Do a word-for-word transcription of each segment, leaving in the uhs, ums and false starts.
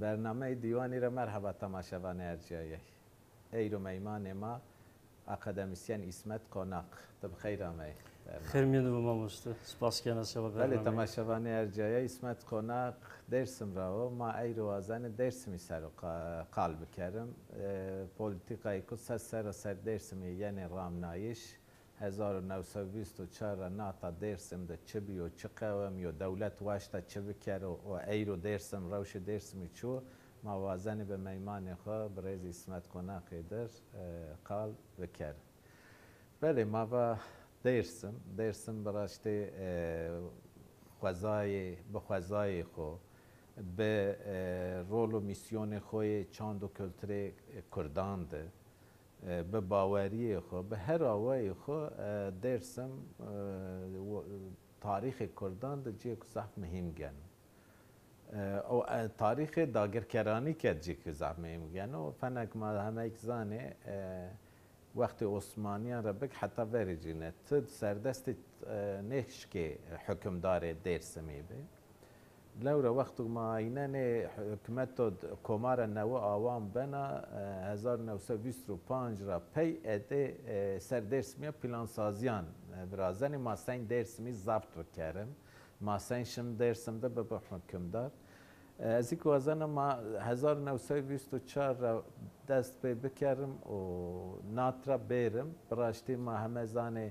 Bernameyê Dîwanî ra merheba temaşevanê ercîyayey. Eyro meymanê ma akademîsyen Îsmet Qonak. Ti bi xeyr ameyî bername. Xêr mîyan de bo mamoste. Spas kena seba bernameyî. Belê, temaşevanê ercîyayey, Îsmet Qonak Dêrsim ra o. Ma eyro wazenê Dêrsimî ser o qa-, qal bikerim. E, polîtîkayê ku ses sera ser Dêrsimî yenê ramnayîş. Hezar û new sey û vîst û çar ra nata Dêrsim de çi bîyo, çi qewemîyo, dewlet waşta çi bikero û eyro Dêrsim, rewşê Dêrsimî çi wo, ma wazenê bi meymanê xo, birêz Îsmet Qonaqî dir, e, qal bikerin. Belê, ma va Dêrsim. Dêrsim bi raştî, e, xwezayê, bi xwezayê xo, bi, e, rol û mîsyonê xo yê çand û kulturê kurdan de, e, bi baweriyê xo, bi her awayî xo, e, Dêrsim, e, wo-, tarîxê kurdan de cêko zaf muhîm geno. E, o, e, tarîxê dagirkeranî ke cêko zaf muhîm geno. Fenek ma hemeyk zanê, e, wextê Osmanîyan ra bik heta verê cîne ti serdestê, e, nêşkê hukimdarê Dêrsimî bi. Lewra wexto ma eynenê hukmeto d-, komara newe awan bena, e, hezar new sey vîst û panc ra pey ede, e, ser Dêrsimî ya plansazîyan, e, virazenê, ma sey Dêrsimî zapt bikerim, ma sey şim Dêrsim de bibim hukimdar. E, ez kî wazena ma hezar new sey vîst û çar ra dest pê bikerim û nat ra bêrim. Bi raştî ma heme zanê,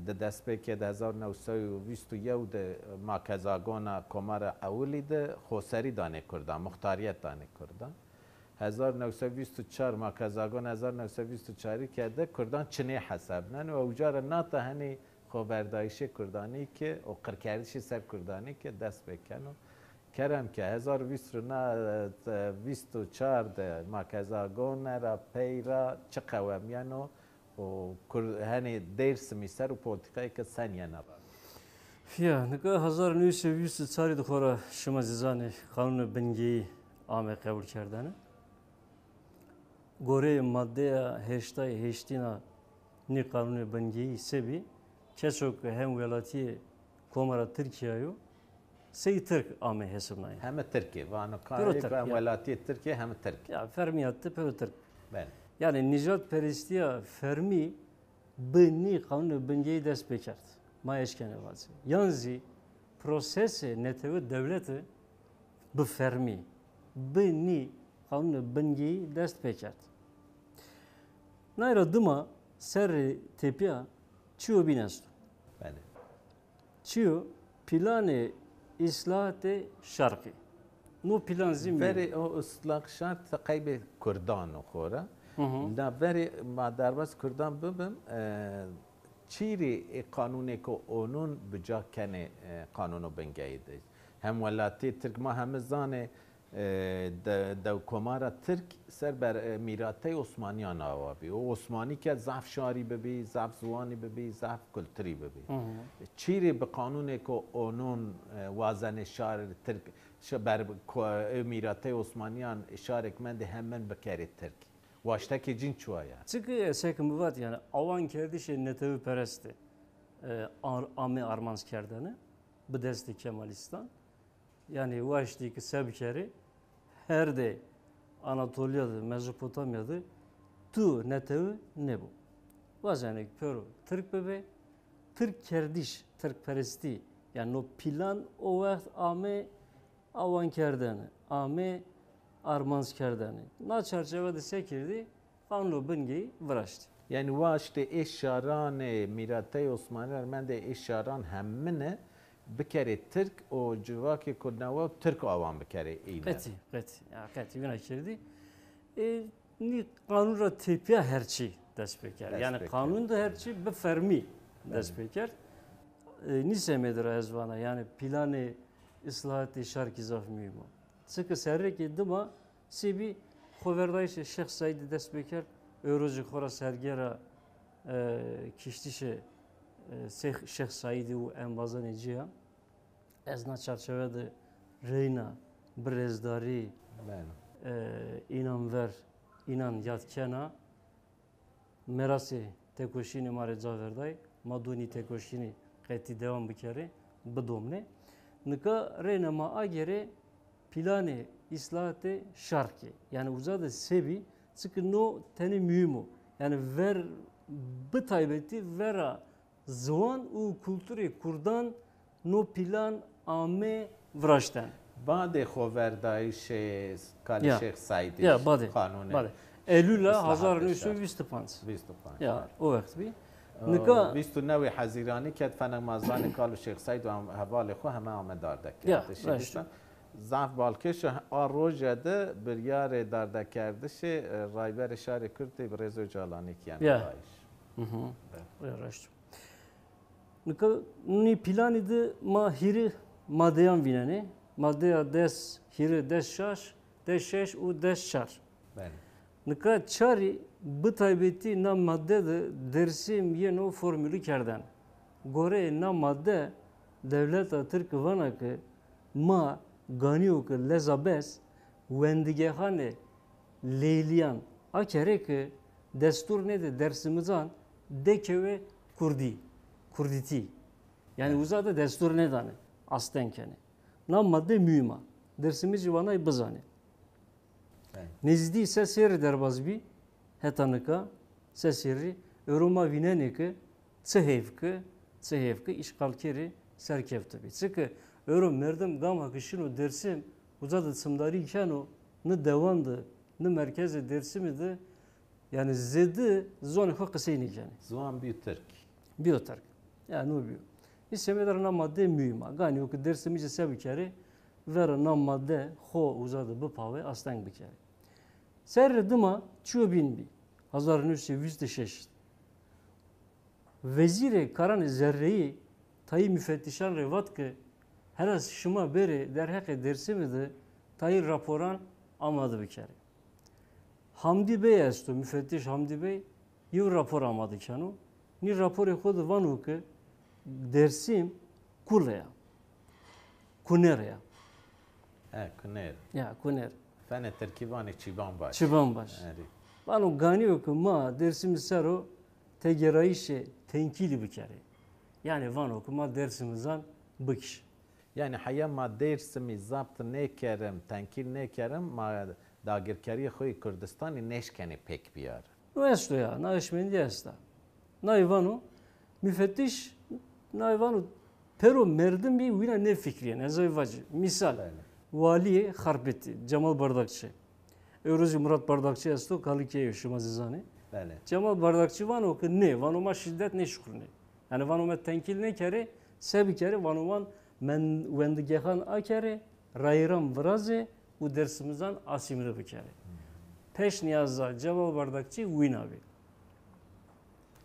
di destpêkê de hezar new sey û vîst û yew de makezagona Komara Ewilî de xoserî danê kurdan, muxtarîyet danê kurdan. Hezar new sey vîst û çar, makezagon hezar new sey vîst û çarî ke de kurdan çinê hesebnen û ewca ra nata henî xoverdayîşê kurdanî ke û qirkerdişê ser kurdanî ke dest pê keno. Kerem ke hezar vîst û na, vîst û çar de makezagone ra pey ra çi qewemîyeno û kur-, henê Dêrsimî ser û polîtîkayê ke sen yena ra? Ya, nika hezar new sey vîst û çarî de xora şima zî zanê qanûnê bingeyî ame qebulkerdene. Goreyê maddeya heştay heştîn a nî qanûnê bingeyî se bî, keso ke hemwelatîyê Komara Tirkîya yo, sey Tirk ame hesibnayî. Heme Tirk ê, vano kayê hemwelatîyê Tirk ê heme Tirk. Ya, fermîyat de pêro Tirk. Belê. Yanî nîjadperestîya fermî bi nî qanûnê bingeyî dest pêkerd. Ma eşkenê vacê. Yan zî prosesê netewe dewlete bi fermî, bi nî qanûnê bingeyî dest pêkerd. Nay ra dima serrê tepîya çîyo bîn esto. Belê. Çîyo? Planê Îslahatê Şarqî. No plan zî mi... Verê o Îslahê Şarq qeybê kurdan o xora. Hı hı. Na verê ma derbas kurdan bibim, e, çîrê ê qanûnêko onûn bi ca kenê, e, qanûno bingeyî de. Hemwelatî Tirk ma heme zanê, e, de-, dewkomara Tirk ser ber, e, mîratey Osmanîyan awa bî. O Osmanî ke zaf şarî bibî, zaf ziwanî bibî, zaf kulturî bibî. Hı hı. Çîrê bi qanûnêko onûn, e, wazenê şarê Tirk, şi ber ko-, e, mîratey Osmanîyan şarêk mendê hemin bikerê Tirk. Waştekê cîn çi wa ya? Çike seke mi vat, yanî, awankerdişê neteweperestî, e, ar-, ame armanckerdene bi destê Kemalîstan. Yanî waştî ke se bikerê, herdê Anatolya de, Mezopotamya de tu netewe nêbo. Wazenê ke pêro Tirk bibê, Tirkkerdiş, Tirkperestî, yanî no plan o wext ame awankerdene, ame armanckerdene. Na çarçewe de se kerdî? Qanûno bingeyî viraştî. Yanî waştê ê şaranê mîratey Osmanî ra mendê ê şaran hemine bikerê Tirk û civakêko newe Tirk awan bikerê îne. Qetî, qetî. Ya, qetî wina kerdî. E, nî qanûn ra tepîya her çî dest pêkerd. Yanî qanûn de her çî bi fermî dest pêkerd. E, nî semedî ra ez vana, yanî planê Îslahatê Şarkî zaf muhîm o. Çike serrêkê dima se bî, xoverdayîşê Şêx Seîdî dest pêkerd, ewro zî xora sergera, e, kiştişê, e, Şêx, Şêx Seîdî û embazanê ci ya. Ez na çarçewe de reyna bi rêzdarî, e, înan ver, înan yad kena. Merasê têkoşînê ma rê ca verday, ma do nî têkoşînî qetî dewam bikerê, bidomnê. Nika reyna ma agêrê planê îslahatê şar kê. Yanî uza de se bî, çike no tenê muhîm o. Yanî ver, bi taybetî vera ziwan û kulturê kurdan no plan ame viraşten. Badê xoverdayîşê kalê Ya. Şêx Seîdî Ya, badê. Qanûnê Badê. Eylûla hezar new sey û vîst û panc. Vîst û panc, Ya, evet. O wext bî. Nika vîst û newê Hezîranî ke fena ma zanê kal û Şêx Seîd û hevalê xo heme ame dardekerdişî. Ya, raşt. Zaf balkêş o, a roje de biryarê dardekerdişê, e, Rayberê Şarê Kurd ê Birêz Ocalanî kî yeno Ya. dayîş. Hı hı. Evet. Ya, raşt. Nika nî planî de ma hîrê madeyan vînenê. Madeya des hîrê, des şaş, des şeş û des çar. Belê. Nika çarî bi taybetî na madde de Dêrsim yeno formulî kerden. Goreyê na madde dewleta tirk vana ke ma ganîyo ke leza bes wendigexanê leylîyan akerê ke destûr nêdê dersimijan dekewê kurdî, kurdîtî. Yanî uza de destûr nêdanê, asteng kenê. Na madde muhîm a. Dêrsimijî wanay bizanê. Evet. Nêzdî se serrî derbaz bî, heta nika, se serrî, ewro ma vînenê ke çi heyf ke, çi heyf ke îşxalkerî serkewtibî. Çike ewro merdim gama ke şino Dêrsim, uza de çimdarî keno, ni dewan de, ni merkezê Dêrsimî de, yanî zêde ziwanê xo qisey nêkenê. Ziwan bîyo tirk. Bîyo tirk. Yanî no bîyo. Nî semedê ra na madde muhîm a. Ganî yo ke Dêrsimijî se bikerê, vera na madde xo uza de bipawê, asteng bikerê. Serrê dima çîyo bîn bî. Hezar new sey vîst û şeş. Wezîrê Karanê Zerreyî tayî mufettîşan rê vat ke hera şima bêrê derheqê Dêrsimî de tayî raporan amade bikerê. Hamdî Bey esto, mufettîş Hamdî Bey, yew rapor amade keno. Nî raporê xo de vano ke Dêrsim kule ya. Kuner ya. He, kuner. Ya, kuner. Fenê tirkî vanê çîbanbaş. Çîbanbaş. Erê. Vano ganî yo ke ma Dêrsimî ser o têgêrayîşê tenkîlî bikerê. Yanî vano ke ma Dêrsimizan bikişê. Yanî heya ma Dêrsimî zapt nêkerim, tenkîl nêkerim, ma dagirkerîyê xo yê Kurdistanî nêşkenê pêk bîyarê. No esto ya, na hişmendî esta. Nay vano, mufettîş, nay vano, pêro merdimî wîna nêfikrîyêne, ez ay vacî. Mîsal, Belê. Walîyê Xarpêtî, Cemal Bardakçî. Ewro zî Murat Bardakçî esto, kalikê yo, şima zî zanê. Belê. Cemal Bardakçî vano ke nê, vano ma şîdet nêşuxulnê. Yanî vano ma tenkîl nêkerê, se bikerê, vano wan men-, wendigexan akerê, rayîran virazê û Dêrsimizan asîmîle bikerê. Pêşnîyaza Cemal Bardakçî wîna bî.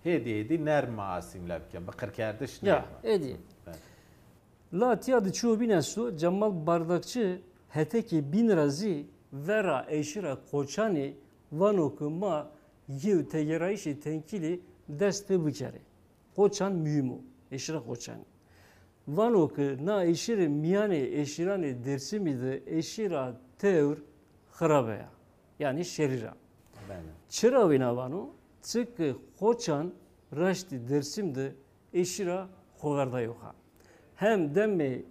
Hêdî hêdî nerm ma asîmîle biken, bi qirkerdiş Ya, nêrm ma. Hêdî. Evet. La tîya de çîyo bîn esto, Cemal Bardakçî hetekê bîn ra zî vera eşîra Koçanî vano ke ma yew têgêrayîşê tenkîlî dest pê bikerê. Koçan muhîm o, eşîra Koçanî. Vano ke na eşîre mîyanê eşîranê Dêrsimî de eşîra tewr xirabe ya. Yanî şerîr a. Belê. Çira wîna vano? Çike Koçan raştî Dêrsim de eşîra xoverdayox a. Hem demê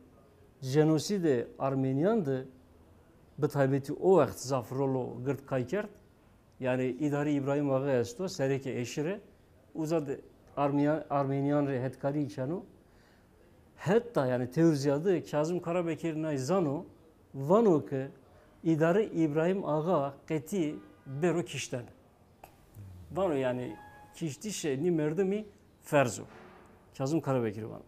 jenosîdê armenîyan de bi taybetî o wext zaf rolo gird kay kerd. Yanî îdarî Îbrahîm Axa esto, serekê eşîre, uza de armîya-, armenîyan rê hetkarî keno. Heta, yanî, tewr zîyade Kazim Karabekir nay zano, vano ke îdarî Îbrahîm Axa qetî bêro kişten. Vano, yanî, kiştişê nî merdimî ferz o. Kazim Karabekir vano.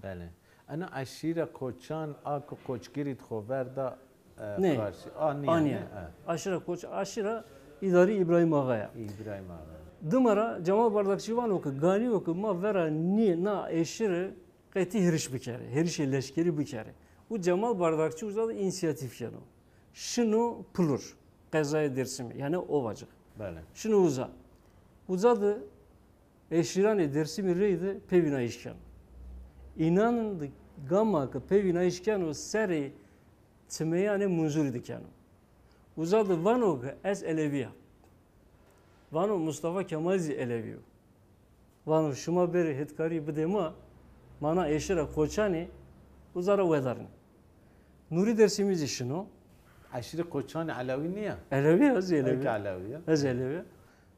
Belê. Ena eşîra Koçan a ku Koçgirî di xo ver da, e, Nê. Karşî. A, nîya, Anîye. Nê, e. Aşîra Koç, aşîra îdarî Îbrahîm Axa ya. Îbrahîm Axa. Dima ra Cemal Bardakçî vano ke ganî yo ke ma vera nî na eşîre qetî hêriş bikerê, hêrişê leşkerî bikerê. Û Cemal Bardakçî uza de însîyatîf keno. Şino Pilur, qezayê Dêrsimî, yanî Ovacık. Belê. Şino uza. Uza de eşîranê Dêrsimî reyde pêvînayîş keno. Înan de gama ke pêvînayîş keno, serê çimeyanê Munzurî de keno. Uza de vano ke ez Elewî ya. Vano Mustafa Kemal zî Elewî yo. Vano şima bêrê hetkarî bidê ma, ma na eşîra Koçanî uza ra wedarnê. Nurî Dêrsimî zî şino. Eşîrê Qoçanî Elewî nîya? Elewî ya, ez Elewî. Eke Elewî ya. Ez Elewî.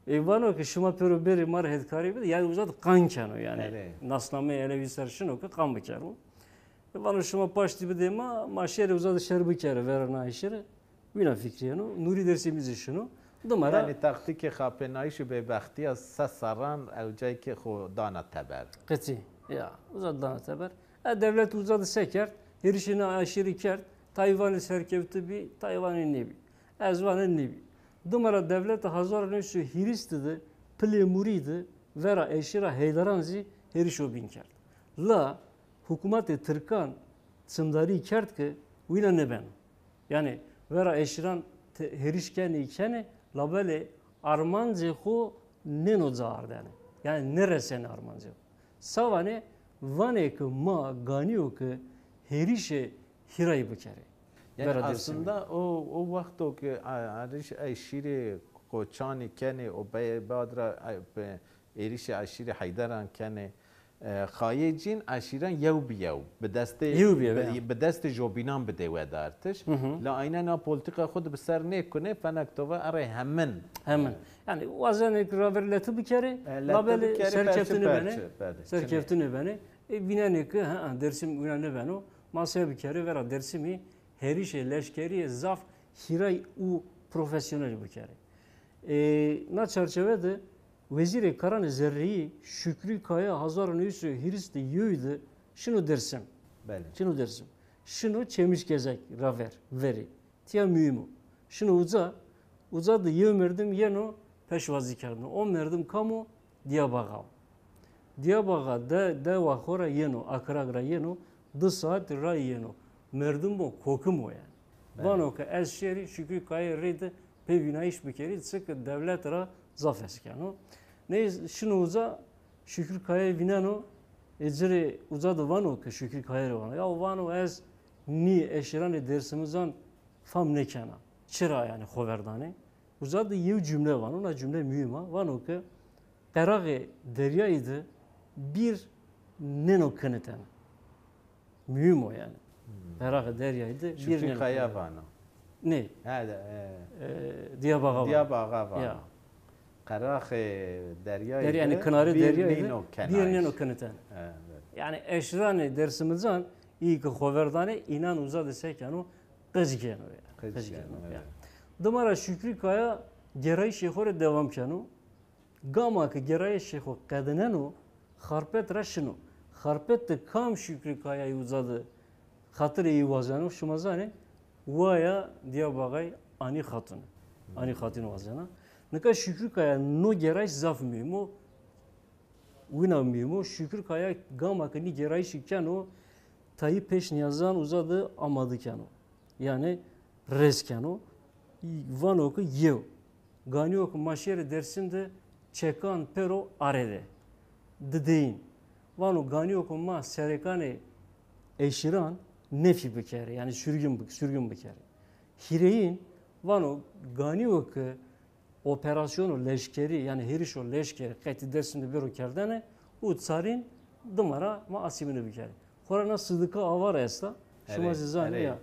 E, vano ke şima pêro bêrê ma rê hetkarî bidê, yanî uza de qan keno yanî. Erê. Nasnameyê Elewî ser şino ke qan bikero. E, vano şima paştî bidê ma, ma şêrê uza de şer bikerê vera na eşîre. Wîna fikrîyeno. Nûrî Dêrsimî zî şino. Dima ra. Yanî taktîkê xapênayîş û bêbextîya se serran ew cayê ke xo dana teber. Qetî. Ya, uza de dana teber. E, dewlet uza de se kerd? Hêrişê na eşîrî kerd. Tayê vanê serkewtî bî, tayê vanê nêbî. Ez vana nêbî. Dima ra dewleta hezar û new sey û hîris de pilê Mûrî de vera eşîra Heyderan zî hêrişo bîn kerd. La hukûmetê tirkan çimdarî kerd ke wîna nêbeno. Yanî vera eşîran te-, hêriş kenê kenê, labelê armancê xo nêno caardene. Yanî nêresenê armancê xo. Sawanê vanê ke ma ganî yo ke hêrişê hîrayî bikerê. Yanî vera Dêrsimî. Aslında o, o wexto ke a-, arîş eşîrê Qoçanî kenê û be-, bad ra, e, pe-, êrişê eşîrê Heyderan kenê, e, xayê cîn eşîran yew bi yew bi destê Yew bi yew, bi, ya. bi destê jobînan bidê wedartiş. Hı hı. La aynen a polîtîka xo de bi ser nêkunê, fenek to va erê hemin. Hemin. Yanî wazenê ke raver leti bikerê, E, leti labelê bikerê, serkeftinî perçe, benê. Perçe, belê. Serkeftinî benê. E, vînenê ke, ha, Dêrsim wîna nêbeno. Ma se bikerê, vera Dêrsimî hêrişê leşkerîyê zaf hîray û profesyonel bikerê. E, na çarçewe de Wezîrê Karanê Zerreyî Şukrî Kaya hezar û new sey û hîris de yew de şino Dêrsim. Belê. Şino Dêrsim. Şino Çemîşgezek ra ver, verî. Tîya muhîm o. Şino uca, uca de yew merdim yeno peşwazîkerdene. O merdim kam o? Diyab Axa o. Diyab Axa de, dewa xo ra yeno, Akrag ra yeno, di saet ray yeno. Merdim o, kokim o yanî. Belê. Vano ke ez şêrî Şukrî Kayayî reyde pêvînayîş bikerî, çike dewlet ra zaf hes keno. Ney şino uca, Şukrî Kayayî vîneno, ê ci rê uca de vano ke Şukrî Kaya rê vano. Ya vano ez nî eşîranê dêrsimizan fam nêkena. Çira yanî xover danê? Uca de yew cumle vano, na cumle muhîm a. Vano ke qeraxê deryayî de bîr nêno kinitene. Muhîm o yanî. Hmm. Qeraxê deryayî de bîr nêno kinitene. Şukrî Kaya vano. Nê? Ha, de, e, E, Diyab Axa vano. Diyab Axa vano. Ya. Qeraxê deryayî de, yanî kinarê deryayî de bîr nêno kinitene. Evet. Yanî eşîranê dêrsimizan î ke xover danê, înan uza de se keno, qic gêno ya. Qic gêno, evet. Dima ra Şukrî Kaya gêrayîşê xo rê dewam keno. Gama ke gêrayîşê xo qedineno, Xarpet ra şino. Xarpet de kam Şukrî Kayayî uca de xatirê î wazeno, şima zanê? Waya Diyab Axayî Anî Xatun. Anî Xatun wazena. Nika Şukrî Kaya no gêrayîş zaf muhîm o. Wina muhîm o. Şukrî Kaya gama ke nî gêrayîşî keno, tayî pêşnîyazan uza de amade keno. Yanî rêz keno. Vano ke yew. Ganî yo ke ma şêrê Dêrsim de çekan pêro arêdê. Dideyîn. Vano ganî yo ke ma serêkanê eşîran nefî bikerê, yanî surgin bi-, surgin bikerê. Hîrêyîn, vano ganî yo ke operasyono leşkerî, yanî hêrişo leşkerî qetî Dêrsim de bêro kerdene û çarîn dima ra ma asîmîle bikerê. Xora na Sidika Avar esta. Şima zî zanê ya.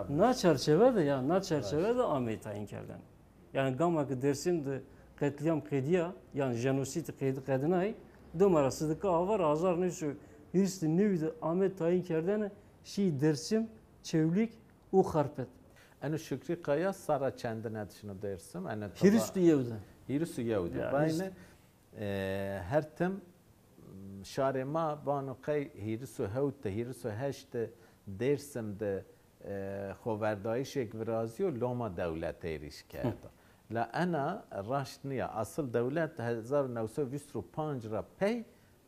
Na çarçewe de ya, na çarçewe de ameyî tayîn kerdene. Yanî gama ke Dêrsim de qetlîyam qedîya, yanî jenosîd qedî qedînayî, dima ra Sidika Avar hezar new sey û hîris û newî de ame tayîn kerdene, şî Dêrsim, Çewlîg û Xarpet. Eno Şukrî Kaya serra çendine de şino Dêrsim? Eno hîris û yew de. Hîris û yew de. Ya, bayne, e, her tim şarê ma vano qey hîris û hewt de, hîris û heşt de Dêrsim de, e, xoverdayîşêk virazîyo, loma dewlet êrîş kerdo. La ena raşt nîya. Asil dewlet hezar û new sey û vîst û panc ra pey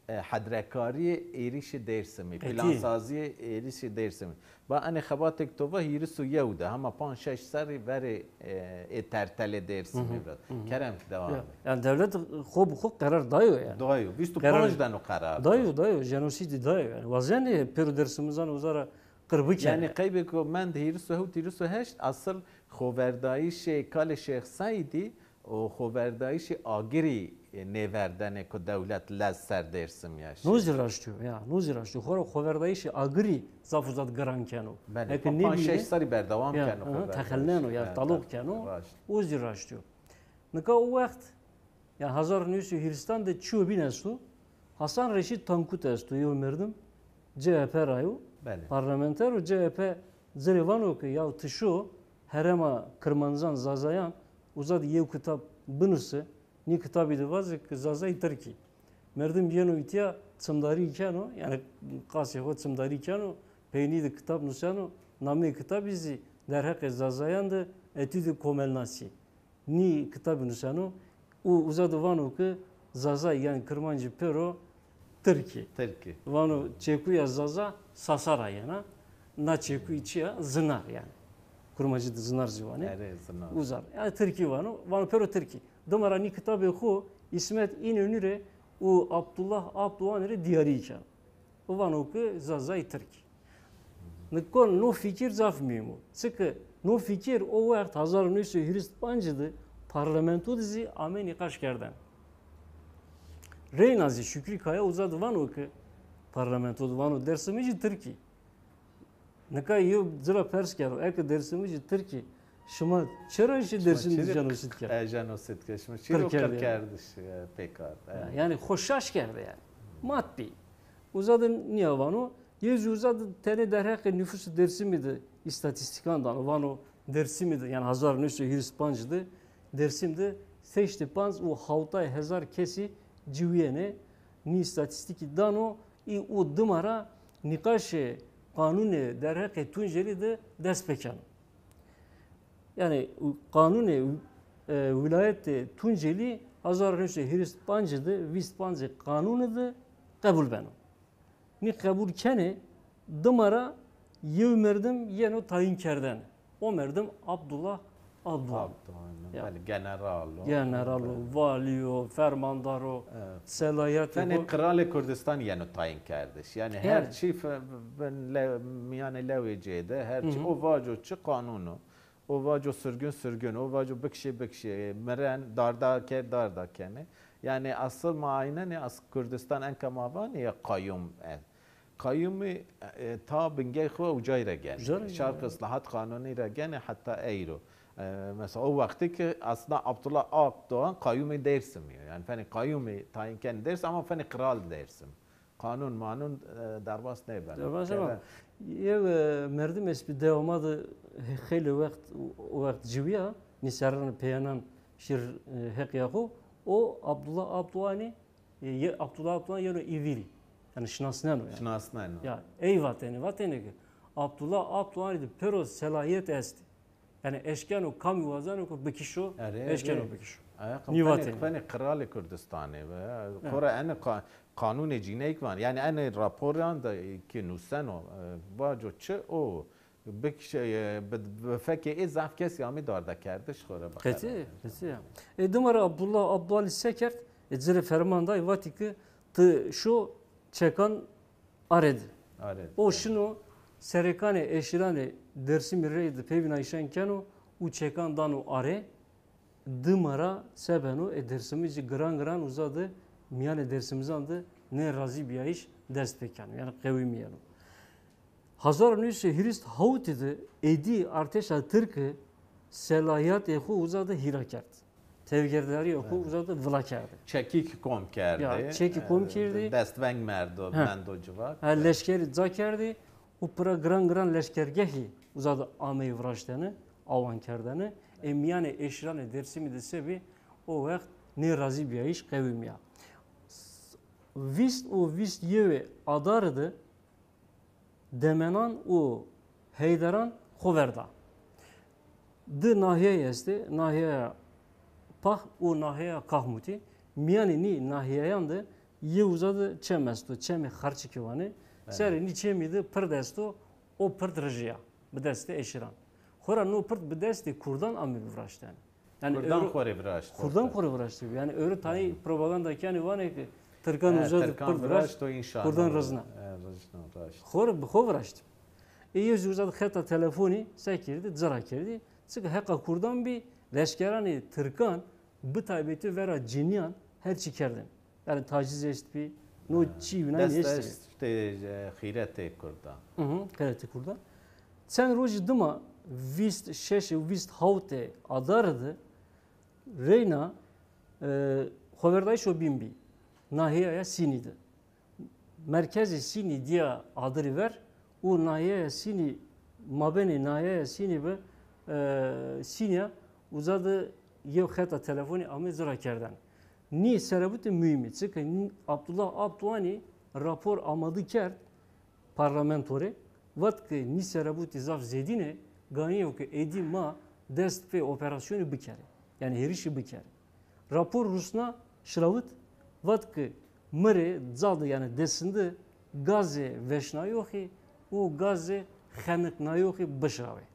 e, hedrekarîyê êrîşê Dêrsimî, plansazîyê êrîşê Dêrsimî. Ba enê xebatêk to va hîris û yew de, hema panc şeş serrî verê, e, ê tertelê Dêrsimî ra. Kerem ki dewam bike. Yanî dewlet xo bi xo qerar dayo yanî. Dayo, vîst û panc de no qerar dayo. Dayo, dayo, jenosîdî dayo yanî. Wazenê pêro dêrsimizan uza ra qir bikerê. Yanî qeybêko mend hîris û hewt, hîris û heşt, asil xoverdayîşê kalê Şêx Seîdî O xoverdayîşê agirî nêverdenê ku dewlet lez ser Dêrsimî ya şî. No zî raşt o, ya, no zî raşt o. Xora xoverdayîşê agirî zaf û zaf giran keno. Belê, eke pa-, panc şeş serrî berdewam keno xoverdayîş. Texelneno, ya, taloq keno. Raşt. O zî raşt o. Nika o wext, ya, hezar û new sey û hîristan de çîyo bîn esto. Hasan Reşîd Tankut esto, yew merdim, C H P ra yo. Belê. Parlamenter o, C H P ci rê vano ke, ya, ti şo herêma Kirmancan, Zazayan, uza de yew kitab binuse, nî kitabî de vaze ke Zazay Tirkî. Merdim yeno îtya, çimdarî keno, yanî qasê xo çimdarî keno, peynî de kitab nuseno, nameyê kitabî zî Derheqê Zazayan de Etûdê Komelnasî. Nî kitabî nuseno û uza de vano ke Zazay, yanî Kirmancî pêro Tirkî. Tirkî. Vano çekuya Zaza Sasa ra yena. Na çekuyî çi ya? Zinar yanî. Kurmancî de zinar zî vanê. Erê, zinar. Uza ra. Yanî Tirkî vano. Vano pêro Tirkî. Dima ra nî kitabê xo Îsmet Înönü rê û Abdullah Abdoğan rê dîyarî keno. Û vano ke Zazay Tirkî. Nika no fikir zaf muhîm o. Çike no fikir o wext hezar û new sey û hîris û panc de parlamento de zî ame nîqaş kerdene. Reyna zî Şükrü Kaya uza de vano ke parlamento de vano Dêrsimijî Tirkî. Nika yew ci ra pers kero, eke Dêrsimijî Tirkî, şima çira şî Dêrsim de jenosîd kerd? E, jenosîd kerd. Şima çira qirkerdiş, e, pêk ard? E. Yanî xo şaş kerde yanî. Mat bî. Uza de nîya vano. Yew zî uza de tenê derheqê nufusê Dêrsimî de îstatîstîkan dano. Vano Dêrsimî de, yanî hezar û new sey û hîris û panc de Dêrsim de heştê panc û hawtay hezar kesî ciwîyenê. Nî îstatîstîkî dano, î û dima ra nîqaşê qanûnê derheqê Tuncelî de dest pêkeno. Yanî qanûnê, e, wîlayetê Tuncelî hezar û new sey û hîris û panc de, vîst pancê qanûnî de qebul beno. Nî qebul kenê, dima ra yew merdim yeno tayîn kerdene. O merdim Abdullah Abdoğan. Abdoğan, ya. Belê, general o. General o, belê, valî yo, fermandar o, evet, selayetê xo. Fenê Qiralê Kurdistan yeno tayîn kerdiş. Yanî her çî fe-, bin le-, mîyanê lewê cê de, her çî, hı hı, o vaco çi qanûn o. O vaco sirgûn, sirgûn o, vaco bikişê, bikişê, miren, darda ke, darda kenê. Yanî asıl ma aynenê, asıl Kurdistan enka ma vanê ya qayûm est. Qayûmî, e, ta bingey xo ucay ra genê. Ucay ra genê. Şarq Islahat Qanûnî ra genê heta eyro. E, mesela o wextî ki aslında Abdullah Akdoğan qayûmê Dêrsimî yo. Yanî fenê qayûmî tayîn kenê Dêrsim ama fenê qral Dêrsim. Qanûn manûn, e, derbas nêbeno. Derbas nêbeno. Yew, e, merdim est bî dewa ma de xeylê wext, o wext ciwîya, nî serran peyênan şir, e, heqîya xo. O Abdullah Abdoğanî, e, ye-, Abdullah Abdoğan yeno îvîrî. Yanî şinasneno yanî. Şinasneno. Ya, ey vatêne, vatêne ke Abdullah Abdoğanî de pêro selahîyet estê. Yanî eşkeno kamî wazeno ke bikişo, erê, eşkeno, erê, bikişo. Nî vatêne. Fenê Qiralê Kurdistanê ve. Evet. Xora ene qa-, qanûnê cîneyk van. Yanî ene raporan de ki nuseno, e, vaco çi o, bikişe, e, bi, bi fekê ê zaf kesî amê dardekerdiş xora bixere. Qetî, qetî ya. E, dima ra Abdullah Abdoğanî se kerd, e, ci rê ferman day, vatî ki ti şo çekan arê de. Arê de. O şino serekanê eşîranê Dêrsimî reyde pêvînayîşan keno û çekan dano arê. Dima ra se beno, e, Dêrsimijî giran giran uza de mîyanê dêrsimizan de nêrazîbîyayîş dest pêkeno, yanî qewimîyeno. Hezar û new sey û hîris û hawtî de êdî artêşa tirke selahîyetê xo uza de hîra kerd. Tevgerdarîya xo uza de vila kerdê. Çekî ki kom kerdê. Ya, çekî kom kerdê. Destveng merdo, mendo civak. Ha, leşkerî ca kerdê û pira giran giran leşkergehî uza de ameyî viraştene, awan kerdene. Ê mîyanê eşîranê Dêrsimî de se bî, o wext nêrazîbîyayîş qewimîya. Vîst û vîst yewê Adarî de Demenan û Heyderan xo ver da. Di nahîyeyî estê, nahîyeya Pax û nahîyeya Kahmutî. Mîyanê nî nahîyeyan de yê uza de çem esto, çemê Xarçikî vanê. Belê. Serê nî çemî de pird esto, o pird rijîya bi destê eşîran. Xora no pird bi destê kurdan amê viraştene. Yanî kurdan xo rê viraşt. Kurdan xo rê viraştî. Yanî ewro tayî propaganda kenê vanê ke tirkan uza de pird viraşt, kurdan rizna. Rijno, raşt. Xo rê bi xo viraştî. Ê yê zî uza de xeta telefonî se kerdî, ci ra kerdî. Çike heqa kurdan bî, leşkeranê tirkan Bi taybetî vera cinîyan her çî kerdên. Yanî taciz eşt bî, no çî wînayî eşt bî. Dest eşt, e, xîretê kurdan. Hı hı, xîretê kurdan. Çend rojî dima vîst şeş û vîst hawtê adare de reyna, e, xoverdayîşo bîn bî. Nahîyaya Sînî de. Merkezê Sînî dîya adirî ver û nahîyaya Sînî, mabênê nahîyaya Sînî bi, e, Sînîya uza de yew xeta telefonî amê cira kerden. Nî serebûtê muhîm î. Çike nî-, Abdullah Abdwanî rapor amade kerd parlamento rê. Vat ke nî serebûtî zaf zêdîn ê, ganî yo ke êdî ma dest pê operasyonî bikerê. Yanî hêrişî bikerê. Rapor rusna şirawit, vat ke mi rê ca de, yanî Dêrsim de gazê veşnayoxî û gazê xeniqnayoxî bişirawê.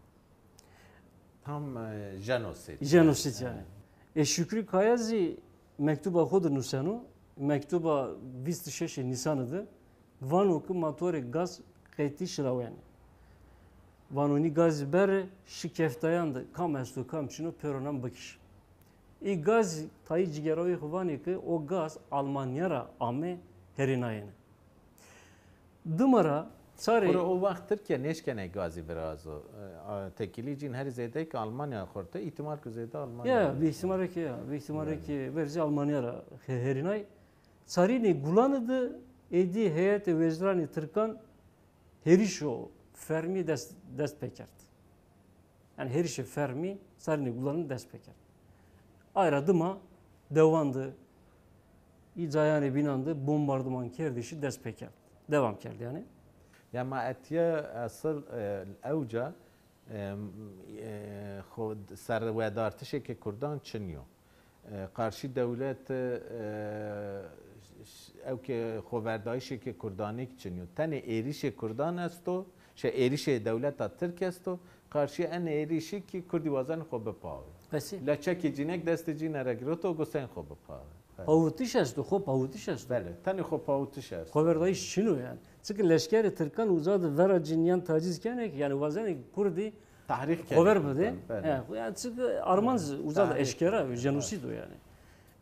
Tam, e, jenosîd. Jenosîd yanî. E, Şukrî Kaya zî mektuba xo de nuseno, mektuba vîst û şeşê Nîsanî de vano ke ma to rê gaz qetî şirawenê. Vano nî gazî bere, şi keftayan de kam esto kam çin o pêronan bikişe. Î gazî tayî cîgerawî xo vanê ke o gaz Almanya ra ame herînayene. Dima ra çarê... Xora o wext Tirkîya nêşkenê gazî virazo. E, a, tekîlî cîn herî zêde ke Almanya xorte, îhtimal ke zêde Almanya. Ya, bi îhtimal ke ya, bi îhtimal ke verzî Almanya ra he-, herînay. Çarînê Gulanî de êdî heyetê wezîranê tirkan hêrişo fermî dest, dest pêkerd. Yanî hêrişê fermî sarînê Gulanî dest pêkerd. Ay ra dima dewan de, î cayanê bînan de bombardımankerdişî dest pêkerd. Dewam kerd yanî. Ya ma etîya esil, e, ewca, e, e, xo-, serwedartişêkê kurdan çinî yo. E, qarşî dewlet, e, ş-, ş-, ewkê xoverdayîşêkê kurdanêk çinî yo. Tenê êrîşê kurdan esto, şe êrîşê dewleta tirk esto, qarşî enê êrîşî kî kurdî wazenê xo bipawê. Qesî. Leçekê cînek destê cîne ra giroto, go sên xo bipawê. Belê. Pawitiş esto, xo pawitiş esto. Belê, tenê xo pawitiş esto. Xoverdayîş çin o yanî. Çike leşkerê tirkan uza de vera cinîyan taciz kenê ke, yanî wazenê kurdî Tehrîk kenê. Xo ver bidê. Belê. He, yanî çike armanc uza de eşkera, jenosîd o yanî.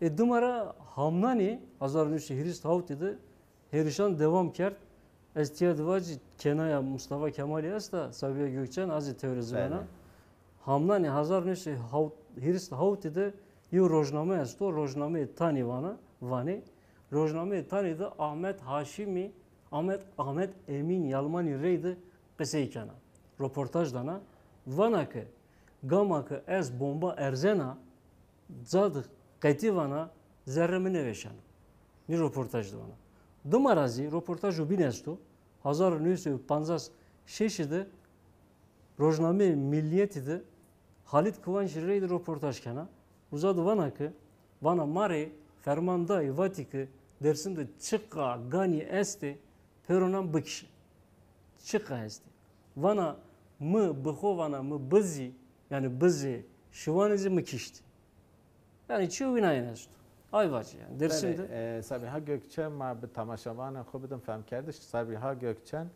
E, dima ra Hamnanî hezar û new sey hîris hawtî de hêrişan dewam kerd. Ez tîya de vacî kênaya Mustafa Kemalî esta, Sabiha Gökçen, ez ê tewrê zî vana. Belê. Hamnanî hezar û new sey hîris hawtî de yew rojname esto, rojnameyê Tanî vana, vanê. Rojnameyê Tanî de Ahmet Haşimî, Ahmet, Ahmet Emîn Yalmanî reyde qisey kena. Roportaj dana. Vana ke gama ke ez bomba erzena, ca de qetî vana zerre mi nêveşeno. Nî roportaj de vana. Dima ra zî roportajo bîn esto. Hezar û new sey û pancas şeşî de rojnameyê Millîyetî de Halît Kıvançî reyde roportaj kena. Uza de vana ke, vana ma rê ferman dayî, vatî ke Dêrsim de çiqa ganî estê, pêronan bikişe. Çiqa estê. Vana mi bi xo vana mi bizî, yanî bizê şiwanê zî mi kiştî. Yanî çîyo wînayên esto. Ay vacî yanî. Dêrsim de. Belê, e, Sabiha Gökçen, ma bi temaşevanên xo bidim femkerdiş. Sabiha Gökçen,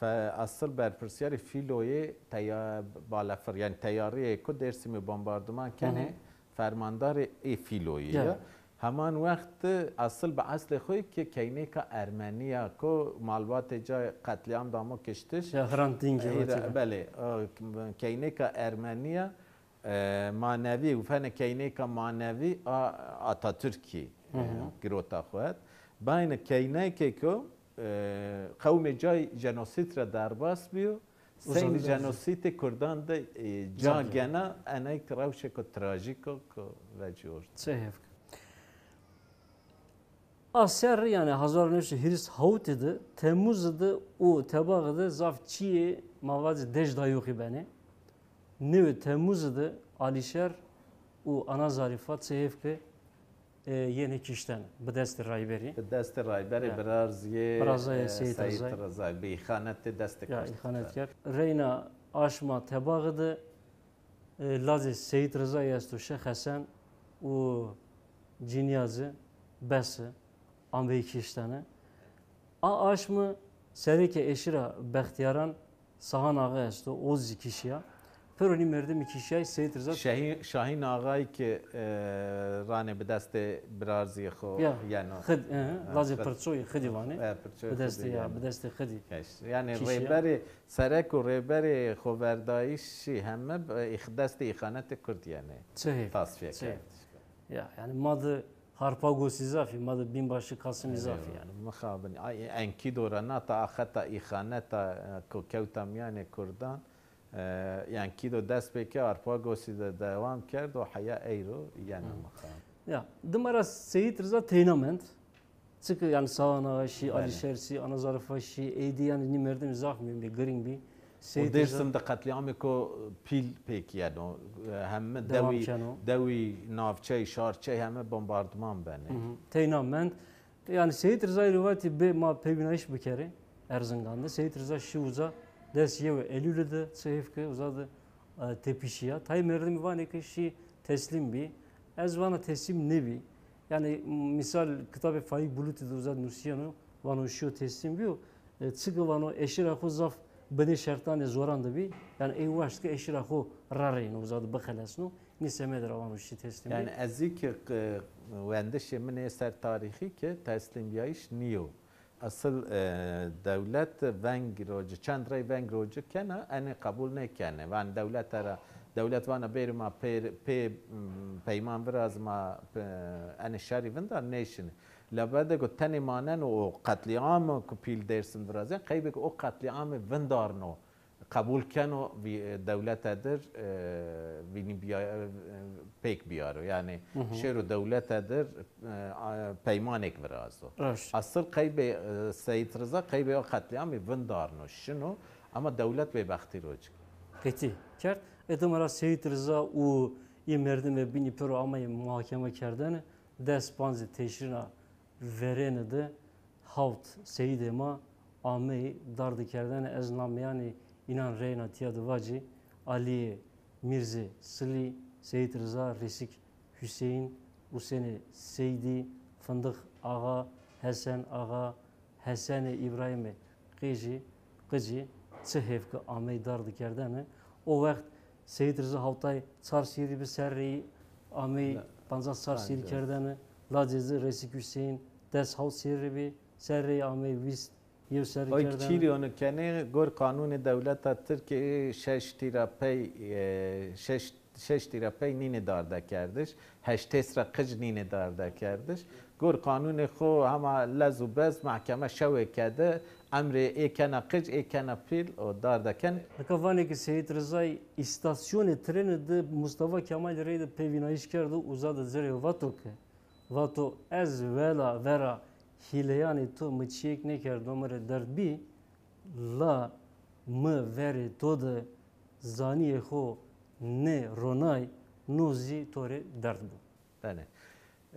fe-, esil berpirsiyarê fîloyê teya-, balefir, yanî teyareyê ku Dêrsimî bombarduman kenê, fermandarê ê fîloyî ya. Heman wext de esil bi eslê xo yê ke keynêka Ermenî ya ku malbatê ca qetlîam damo kiştiş. Ya Hrant Dînkî. Belê, e, keynêka Ermenî ya, e, manevî, û fene keynêka manevî a Atatürkî, e, girota xo het. Bayne keynekê ku, e, qewmê cay jenosîd ra derbas bîyo, seynî jenosîdê kurdan de, e, ca gena, eney ki rewşêko trajîk o ku vecî ortê. Çi hêf ke. A serre, yanî hezar û new sey hîris hawtî de, Temmuzî de û Tebaxî de zaf çîyê ma vacî dej dayoxî benê. Newê Temmuzî de Alîşer û Ana Zarîfa çi hêf ke, e, yenê kiştene bi destê Rayberî. Bi destê Rayberê, ya, birarzîyê, birazayê, e, Seyîd Rizayî. Rizayî, bi îxanetê destê kişt kerd. Ya, îxanet kerd. Reyna aşma Tebaxî de E, lazê Seyîd Rizayî esto, Şêx Hesen û cinîya ci, bes i, ambeyî kiştene. A aşmi serêkê eşîra Bextîyaran Sahan Axa esto, o zî kişîya. Pêro nî merdimî kî şîyay Seyîd Riza. Şahîn, Şahîn Axayî ki e, ranê bi destê birarzîyê xo Ya, yeno. Xid, e, lacê Pirçoyî Xidî vanê. E, Pirçoyî Bi destê Xidî ya, yeno. bi destê Xidî. Keş. Yani Kişiya. rêberê, serek û rêberê xoverdayîşî heme bi îx-, destê îxanetê Kurd yenê. Çi hêf, Tasfiye çi hêf. kerd. Ya, yani ma de Harpagosî zafî, ma de Bînbaşî Kasimî zafî yani. Mixabin. Ay, Enkîdo ra nata axeta îxaneta e, ko kewta mîyanê Kurdan. E, Enkîdo dest pê ke Harpagosî de dewam kerd û heya eyro yena mixabin. Ya, dima ra Seyîd Riza teyna mend. Çike yani Sawan Axa şî, Belê. Alîşer şî, Ana Zarifa şî, ey dî yani nî merdimî zaf muhîm bî, girîng bî. Û Seyîd Riza Dêrsim de qetlîamêko pîl pêk yeno. Heme Devam dewî, keno. dewî navçey, şarçey heme bombarduman benê. Hı hı. Teyna mend. Yani Seyîd Rizayî rê vatî bê ma peywînayîş bikerê Erzingan de. Seyîd Riza şî uza, des yew Eylûlî de, çi hêf ke uza de e, tepişîya. Tayê merdimî vanê ke şî teslîm bî. Ez vana teslîm nêbî. Yani mîsal kitabê Faîk Bulutî de uza nusîyeno, vano şîyo teslîm bîyo. E, çike vano eşîra xo zaf binê şertanê zoran de bî. Yani ey waşt ke eşîra xo rareyno, uza de bixelesno. Nî semedê ra vano şî teslîm bî. Yani ez zî ki e, wendişê min ê ser tarîxî ki teslîmbîyayîş nîyo. Esil e, dewlet veng roci, çend rey veng roci kena, enê qebul nêkenê. Van dewlete ra, dewlet vana bêrê ma pê, pê, m, peyman viraz ma, e, enê şerî vindar nêşinê. Labelê go tenê maneno o qetlîamo ku pîl Dêrsim virazên, qeybê ke o qetlîamê vindarno, qebul keno vî, e, dewlete dir, e, vînî bîya-, e, pêk bîyaro. Yanî şêro dewlete dir, e, a, peymanêk virazo. Raşt. Esil qeybê, e, Seyîd Riza qeybê o qetlîamî vindarno, şino, ama dewlet bêbextî roc. Qetî kerd. E, dima ra Seyîd Riza û ê merdimê bînî pêro ameyê muhakeme kerdene. Des pancê Teşrîna verêne de hawt seyîdê ma ameyî dardikerdene. Ez nameyê înan reyna tîya de vacî: Alîyê Mîrzê Silî, Seyîd Riza, Rêsik Huseyîn, Usenê Seydî, Findix Axa, Hesen Axa, Hesenê Îbrahîmê Qijî, Qicî, çi hêf ke ameyî dardikerdene. O wext Seyîd Riza hawtay çar sêrî bi, serreyî ameyî pancas çar sêrî kerdene. Lacê ci Rêsik Huseyîn des hawt sêrî bi, serreyî ameyî vîst yew serrî kerdene. Oy çîrî onu kenê, gor qanûnê dewleta Tirkî şeştî ra pey, e, şeş, şeştî ra pey nînê dardekerdiş, heştês ra qic nînê dardekerdiş. Gor qanûnê xo hema lez û bez mehkeme şewê kede, emrê ê kena qic, ê kena pîl û darde ken. Nika vanê ke Seyîd Rizayî îstasyonê trêne de Mustafa Kemalî reyde pêvînayîş kerdo, uza de ci rê vato ke, vato, ez wela vera hîleyanê to mi çîyêk nêkerdo, mi rê derd bî, la mi verê to de zanîyê xo nêronay, no zî to rê derd bo. Belê.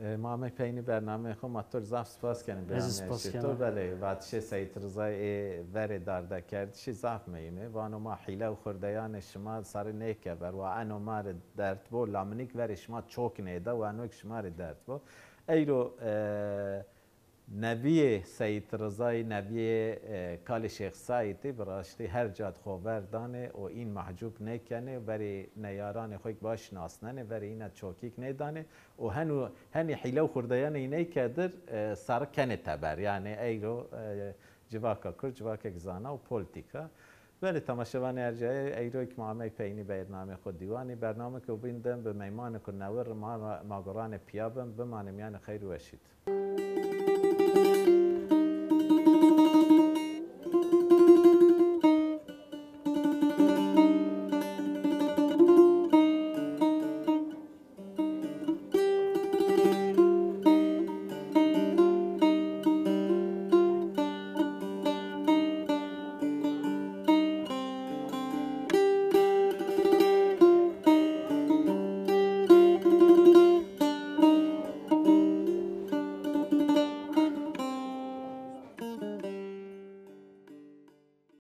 E, ma amey peynî bernameyê xo, ma to rê zaf spas kenê. Ez zî spas kena. Belê, vatişê Seyîd Rizayî ê verê dardekerdişî zaf muhîm ê. Vano ma hîle û xurdeyanê şima sarî nêkever. Wa eno ma rê derd bo, la mi nîk verê şima çok nêda, wa eno kî şima rê derd bo. Eyro, e, nevîyê Seyîd Rizayî, nevîyê, e, kalê Şêx Seîdî bi raştî her ca de xo ver danê û în mehcûb nêkenê, verê neyaranê xo kî baş şinasnenê, verê îna çokî kî nêdanê û henu, henî hîle û xurdeyanê îney ke dir, e, sarî kenê teber. Yanî eyro, e, civaka kurd civakek zana û polîtîk a. Belê, temaşevanê ercayê, eyro kî ma amey peynî bernameyê xo dîwanî. Bernameyêko bîn de bi meymanêko newe rê ma, ma goranê pîya bin, bimanê mîyanê xeyr û weşî de.